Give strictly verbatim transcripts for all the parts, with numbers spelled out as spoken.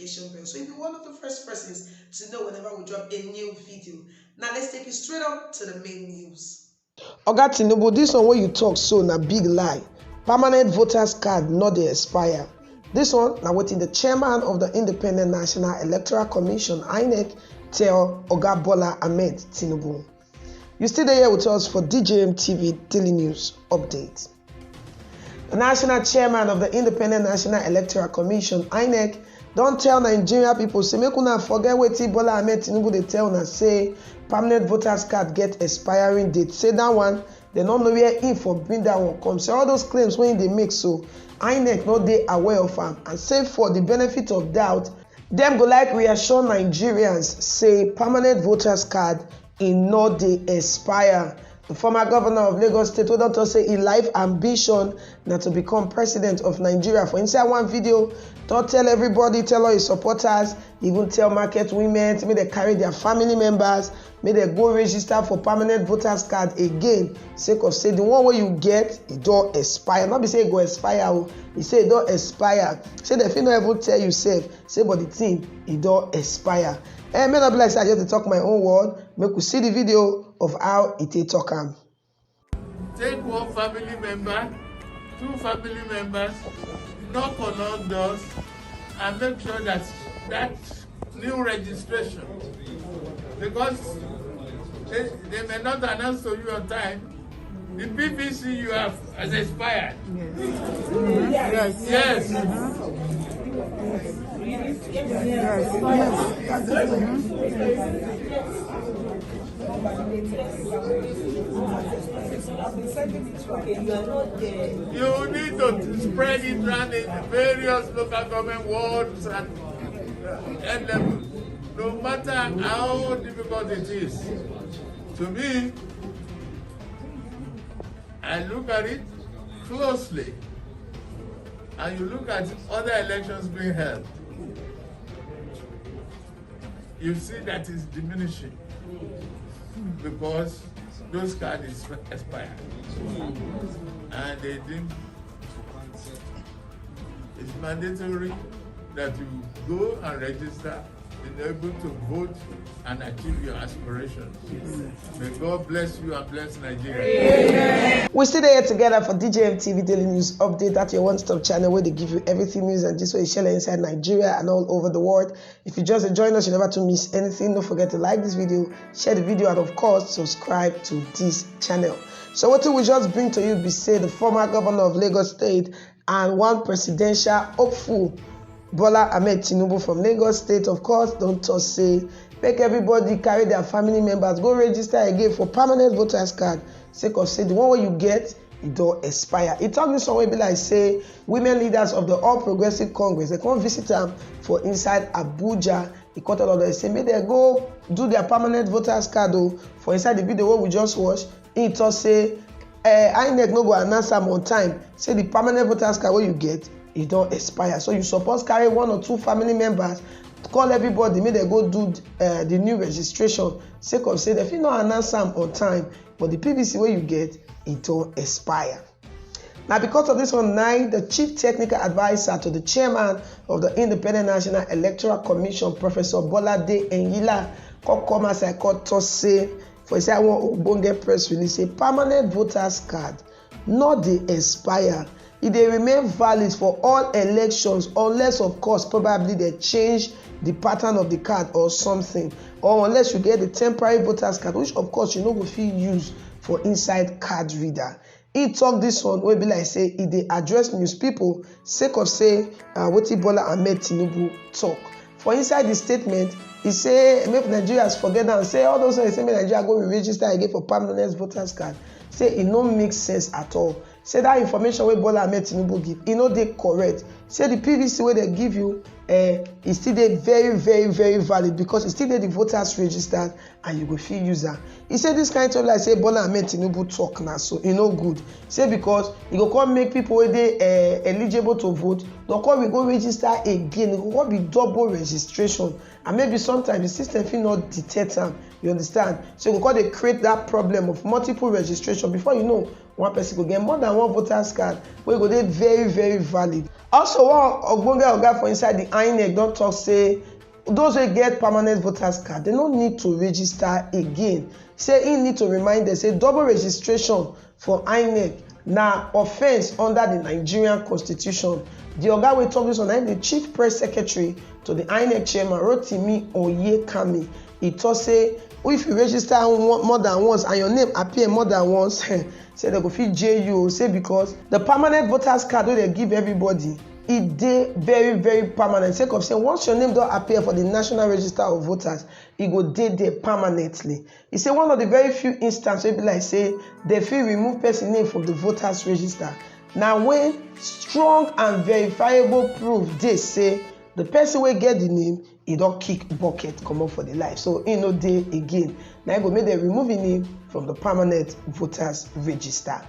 notification bell so you'll be one of the first persons to know whenever we drop a new video. Now let's take it straight up to the main news. Oga Tinubu, this one wey you talk so na big lie. Permanent voters card no dey expire. This one na wetin the chairman of the Independent National Electoral Commission, INEC, tell Oga Bola Ahmed Tinubu. You still dey here with us for D J M T V Daily News Update. The national chairman of the Independent National Electoral Commission, INEC, don tell Nigeria people say make una forget wetin Bola Ahmed Tinubu dey tell una say permanent voters card get expiring date. Say that one, dem no know where im for bring that one come. Say all those claims wey im dey make so, INEC no dey aware of am, and say for the benefit of doubt, dem go like reassure Nigerians say permanent voters card e no dey expire. The former governor of Lagos State, wey don talk say im life ambition na to become president of Nigeria, for inside one video, don tell everybody, tell all his supporters, even tell market women, make dem carry their family members, make dem go register for permanent voters card again, sake of say the one wey you get, e don expire. No be say e go expire o, e say e don expire. Say dem fit no even tell you sef, say but the thing, e don expire. Eh, may not be like say I just dey talk my own word. Make we see the video of how e take talk am. Take one family member, two family members, knock on all doors, and make sure that that new registration, because they, they may not announce to you on time, the P V C you have has expired. Yes. Yes. Yes. Yes. Yes. Yes. You need to spread it around in various local government wards and head levels, no matter how difficult it is. To me, I look at it closely, and you look at other elections being held, you see that it's diminishing because those cards is expired, and they didn't. It's mandatory that you go and register in order to vote and achieve your aspirations. May God bless you and bless Nigeria. We still dey here together for D J M T V Daily News Update. That's your one-stop channel where they give you everything news and just what you share inside Nigeria and all over the world. If you just join us, you never to miss anything. Don't forget to like this video, share the video, and of course, subscribe to this channel. So what we just bring to you be say the former governor of Lagos State and one presidential hopeful, Bola Ahmed Tinubu from Lagos State, of course, don talk say make everybody carry their family members go register again for permanent voters card, sake of say the one wey you get, e don expire. E talk this one wey be like say women leaders of the All Progressive Congress, they come visit am for inside Abuja. E come tell dem say make dem go do their permanent voters card o. For inside the video wey we just watch, he talk say, eh, INEC no go announce am on time. Say the permanent voters card wey you get, e don expire. So you suppose carry one or two family members, call everybody, make dem go do, eh, the new registration. Sake of say dem fit no announce am on time, but the P V C wey you get, e don expire. Na because of this one, na the chief technical adviser to the chairman of the Independent National Electoral Commission, Professor Bolade Eyila, come come as I come talk say for inside one ogbonge press release say permanent voters card no dey expire. E dey remain valid for all elections, unless of course probably they change the pattern of the card or something, or unless you get the temporary voters card, which of course you no go fit use for inside card reader. He talk this one wey be like say e dey address news people sake of say, uh, wetin Bola Ahmed Tinubu talk. For inside the statement, he say make Nigerians forget am, say all those things say make Nigeria go re-register again for permanent voters card, say e no make sense at all. Say that information wey Bola Ahmed Tinubu give, e no dey correct. Say the P V C wey dem give you, eh, e still dey very, very, very valid because e still dey the voters registered and you go fit use am. He say this kind talk like say Bola Ahmed Tinubu talk na so, e no good. Say because e go come make people wey dey, eh, eligible to vote, dem come we go register again, e go come be double registration, and maybe sometimes the system fit not detect am. You understand? So e go come dey create that problem of multiple registration. Before you know, one person go get more than one voters card wey go dey very, very valid. Also, one ogbonge oga for inside the INEC don talk say those wey get permanent voters card, they no need to register again. Say he need to remind them say double registration for INEC na offence under the Nigerian constitution. The oga wey talk this one na the chief press secretary to the INEC chairman, Rotimi Oyekami. He talk say if you register one, more than once and your name appear more than once, say they go fit jail you o. Say because the permanent voters card wey they give everybody, e dey very, very permanent, sake of say once your name don appear for the National Register of Voters, e go dey there permanently. He say one of the very few instances wey be like say they fit remove person name from the voters register na when strong and verifiable proof dey say the person wey get the name, e don kick bucket comot for the life, so e no dey again. Na e go make dem remove im name from the permanent voters register.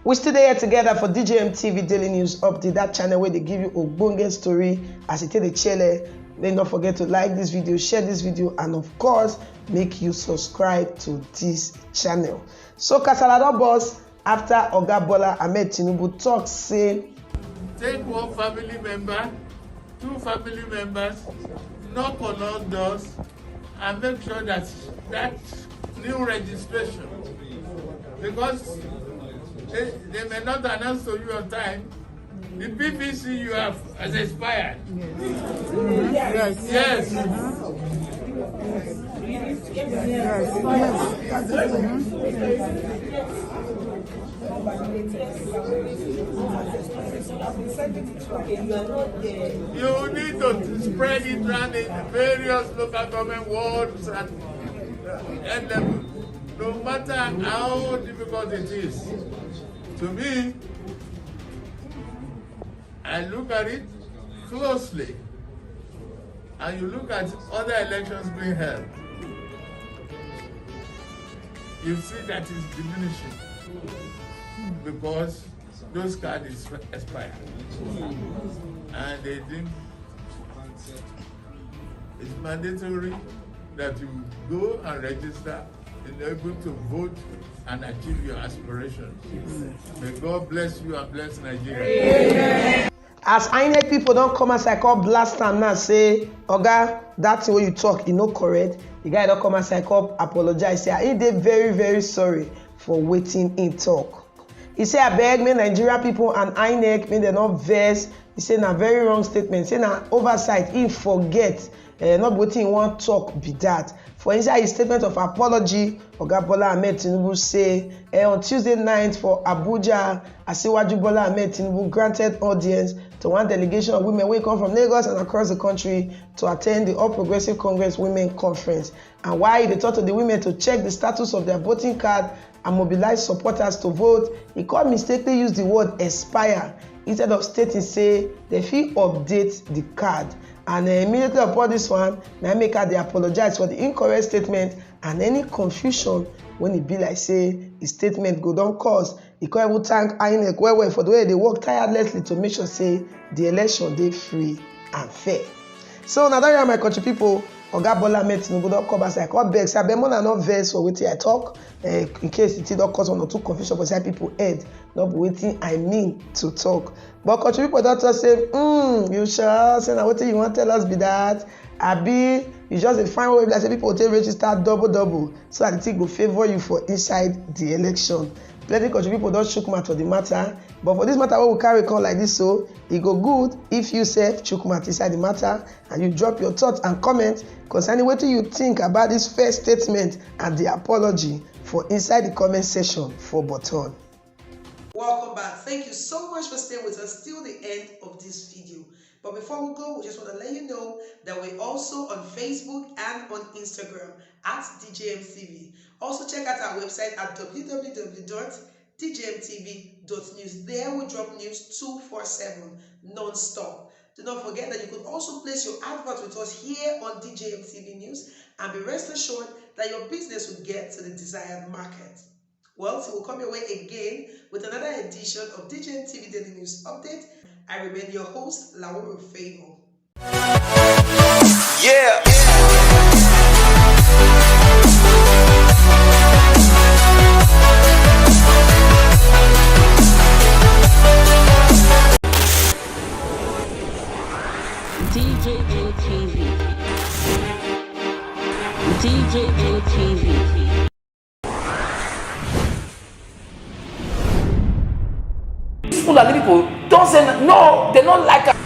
We still dey here together for DJMTV Daily News Update, that channel where they give you ogbonge story as e take dey chele. Make no forget to like this video, share this video, and of course, make you subscribe to this channel. So kasala don burst after Oga Bola Ahmed Tinubu talk say take one family member, two family members, knock on all doors, and make sure that that new registration, because they, they may not announce to you on time, the PVC you have has expired. Yes. Yes. Yes. Yes. You need to spread it around in various local government wards and head level, no matter how difficult it is. To me, I look at it closely, and you look at other elections being held, you see that it's diminishing because those cards is expired, and they think it's mandatory that you go and register in order to vote and achieve your aspirations. May God bless you and bless Nigeria. As INEC people don come outside come blast am now say, "Oga, that thing wey you talk, e no correct." The guy don come outside come apologize say he dey very, very sorry for wetin he talk. He say abeg make Nigeria people and INEC make dem no vex. He say na very wrong statement, say na oversight, he forget, eh, no be wetin he wan talk be that. For inside his statement of apology, Oga Bola Ahmed Tinubu say, eh, on Tuesday night for Abuja, Asiwaju Bola Ahmed Tinubu granted audience to one delegation of women wey come from Lagos and across the country to attend the All Progressive Congress Women Conference. And while he dey talk to the women to check the status of their voting card and mobilize supporters to vote, he come mistakenly use the word expire instead of stating say they fit update the card. And, eh, immediately upon this one, na make her dey apologize for the incorrect statement and any confusion when e be like say the statement go don cause. He come even thank INEC well well for the way they work tirelessly to make sure say the election dey free and fair. So na that, my country people, Oga Bola Ahmed Tinubu don come outside come beg say abeg make una no vex for wetin I talk, eh, in case the thing don cause one or two confusion for inside people head, no be wetin I mean to talk. But country people don talk say, "Hmm, you sure say na wetin you wan tell us be that? Abi you just dey find way like say people take register double double so that the thing go favour you for inside the election?" Plenty country people don chook mouth for the matter, but for this matter wey we carry come like this, so e go good if you sef chook mouth inside the matter and you drop your thoughts and comments concerning wetin you think about this first statement and the apology for inside the comment section for button. Welcome back. Thank you so much for staying with us till the end of this video. But before we go, we just want to let you know that we're also on Facebook and on Instagram at DJMTV. Also check out our website at www.djmtv.news. There we drop news two four seven non-stop. Do not forget that you could also place your advert with us here on DJMTV News, and be rest assured that your business will get to the desired market. Well, so we'll come your way again with another edition of DJMTV Daily News Update. I remain your host, Lauru Favor. Yeah. D J N T V. These Fulani people don't say no, they don't like us.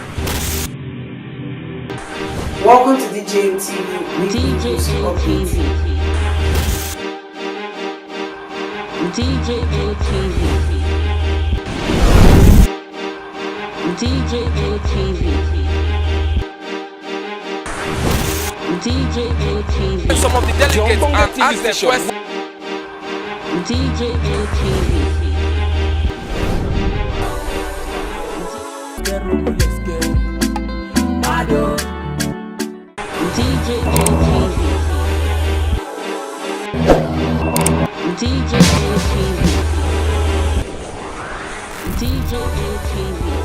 Welcome to D J N T V weekly news update. D J N T V. D J N T V. D J N T V. D J N T V. Some of the delegates and ask them questions. D J N T V. D J N T V. D J N T V. D J N T V.